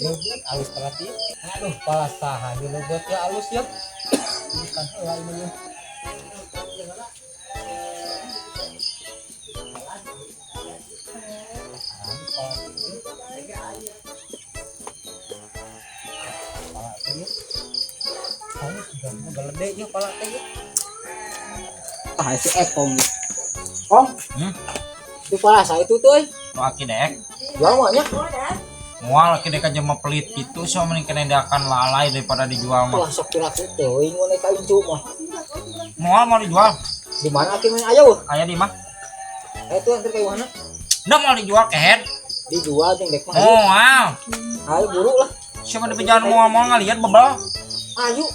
Leubeut alus pala teh. Aduh, pala saha ieu leubeut ya alus ya. Bukan heula ieu mah. Pala teh ya. Alus juga galede ya pala teh ya. Ah, si Ekong. Kong. Hmm? Itu pala saya itu tuh. Nu aki dek. Jual mah nya. Moal aki dek aja mah pelit gitu so mending kenedakan lalai daripada dijual mah. Wah, sok piraku teuing mun ka incu mah. Moal mau dijual. Di mana aki main ayo? Aya di mah. Ayo tuh antar ka mana? Udah mau dijual kehed. Dijual jeung dek mah. Moal. Ayo buru lah. Siapa di pejalan moal moal ngaliat bebel. Ayo.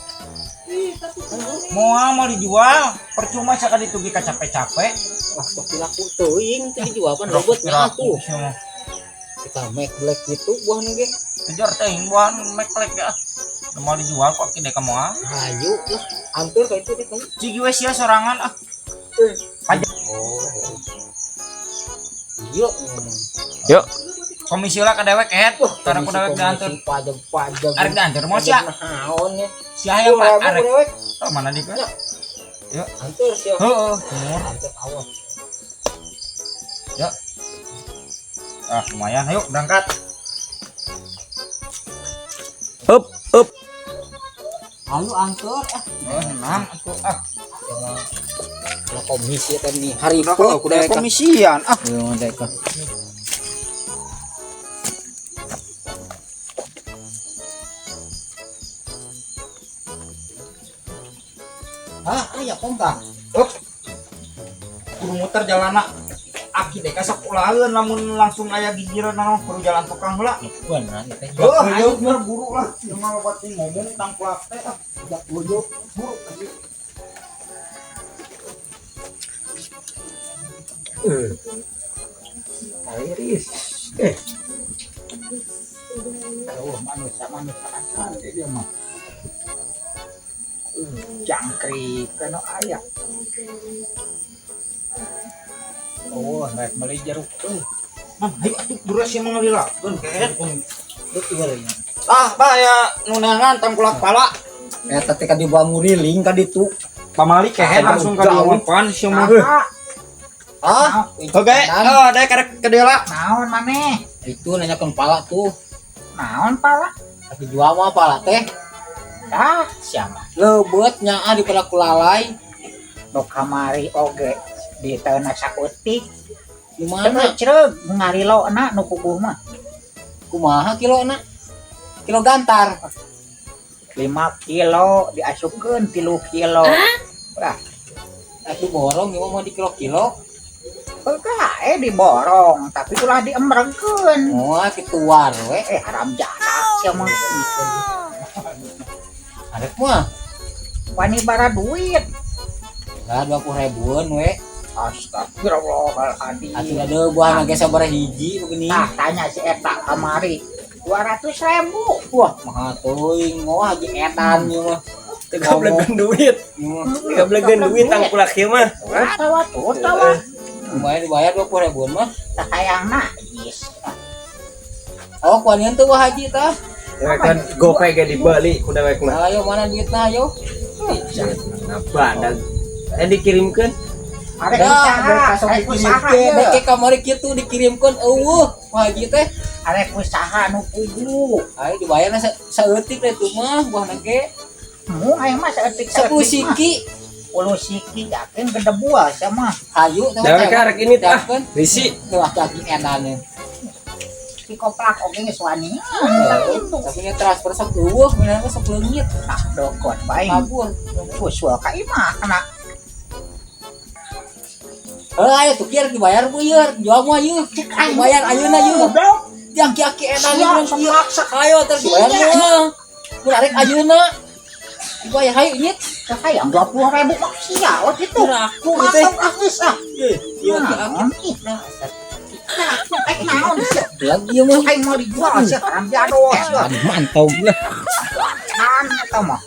Moal mau dijual. Percuma sakali ditugi ka capek-capek. Wah, sok piraku teuing teh dijual pan robot nya atuh. Sia mah. Kita make black gitu buah ge. Kejar teuing buah make black ya. Udah mau dijual kok aki dek moal. Ayo lah, antar ka itu dek ayo. Cigi we sia sorangan ah. Pajak. Oh. Iya ngomong. Yuk. Komisi lah ka dewek kehed. Wah, Tara ku dewek diantar. Pajak-pajak. Arek diantar mau sia. Naon ya? Sia hayang Pak arek. Dewek. Oh, mana di Pak? Ya. Antar sia. Heeh, sumur. Antar awas. Ya. Ah, lumayan. Ayo berangkat. Up, up. Ayo antar ah. Oh, enam atuh ah. Kalau komisi teh nih hari Udah udah komisian ah. Iya, dek. Ah, aya kontak. Up. Kudu muter jalana. Aki dek sok ulaheun lamun langsung aya gigireun naon kudu jalan tukang heula. Bener teh. Heuh, ayo bener buru lah. Cuma loba teh ngomong tangkulak teh ah. Udah buru buru. Iris. Oh, manusia-manusia acan dia mah. Jangkrik kena aya. Oh, rek meuli jeruk euy. Mang, ayo atuh beras yang ngalilakeun kehed. Betul ya. Ah, bah ya nu neangan tangkulak pala. Eta teh ka dibanguriling ka ditu. Pamali kehed langsung ka dimakan sia mah. Ah, Oke, oh, dek karek ke dieu lah. Naon maneh? Itu nanyakeun pala tuh. Naon pala? Tapi jual mah pala teh. Ah, siapa? Leubeut nyaah di pada kulalai. Nu kamari oge di tanah saeutik. Di mana? Cereg ngarilona nu puguh mah. Kumaha kilona? Kilo gantar. 5 kilo diasupkeun 3 kilo. Wah, atuh borong ieu mah di kilo-kilo. Enggak, diborong, tapi ulah diembrengkeun. Oh, kituar we. Haram jahat sia mah. Arek mah Wani bara duit. Lah 20 ribuan we. Astagfirullahaladzim. Atuh ada buah ge sabaraha hiji begini. Nah, tanya si eta kamari. 200.000. Wah, mahal teuing. Wah, haji edan ieu mah. Gablegan duit. Gablegan duit tangkulak ieu mah. Tawa tuh, tawa. Lumayan dibayar 20 ribuan mah. Tah hayang najis. Oh, kuanian tuh wah haji tah. Ya kan GoPay ge dibeli ku dewek mah. Ayo mana duitna ayo. Ngapa dan dikirimkeun? Arek usaha, arek usaha Dek dek kamari kitu dikirimkeun eueuh wah haji teh. Arek usaha nu puguh. Ayo dibayarna saeutik deh tuh mah buahna ge. Mu aya mah saeutik 10 siki. 10 siki yakin gede buah sia mah. Hayu teh. Dewek arek ini tah. Risi. Tuh aki edan. Si koplak oge geus wani. Tapi nya transfer sok eueuh bener mah sok leungit. Nah, dokot bae. Kabur. Usul ka imah kena. Heuh ayo tuh kieu dibayar bu ieu jual mah ieu. Bayar ayeuna ieu. Yang aki-aki edan ieu ieu. Ayo terus dibayar mah. Mun arek ayeuna. Dibayar hayu nyit. Hayang 20.000 mah sia we kitu. Aku teh. Masuk ah geus ah. Ieu aki-aki. Nah, naon sia? Lagi ieu mah. Aing mau dijual sia haram jadoh sia. Mantau lah. Naon eta mah?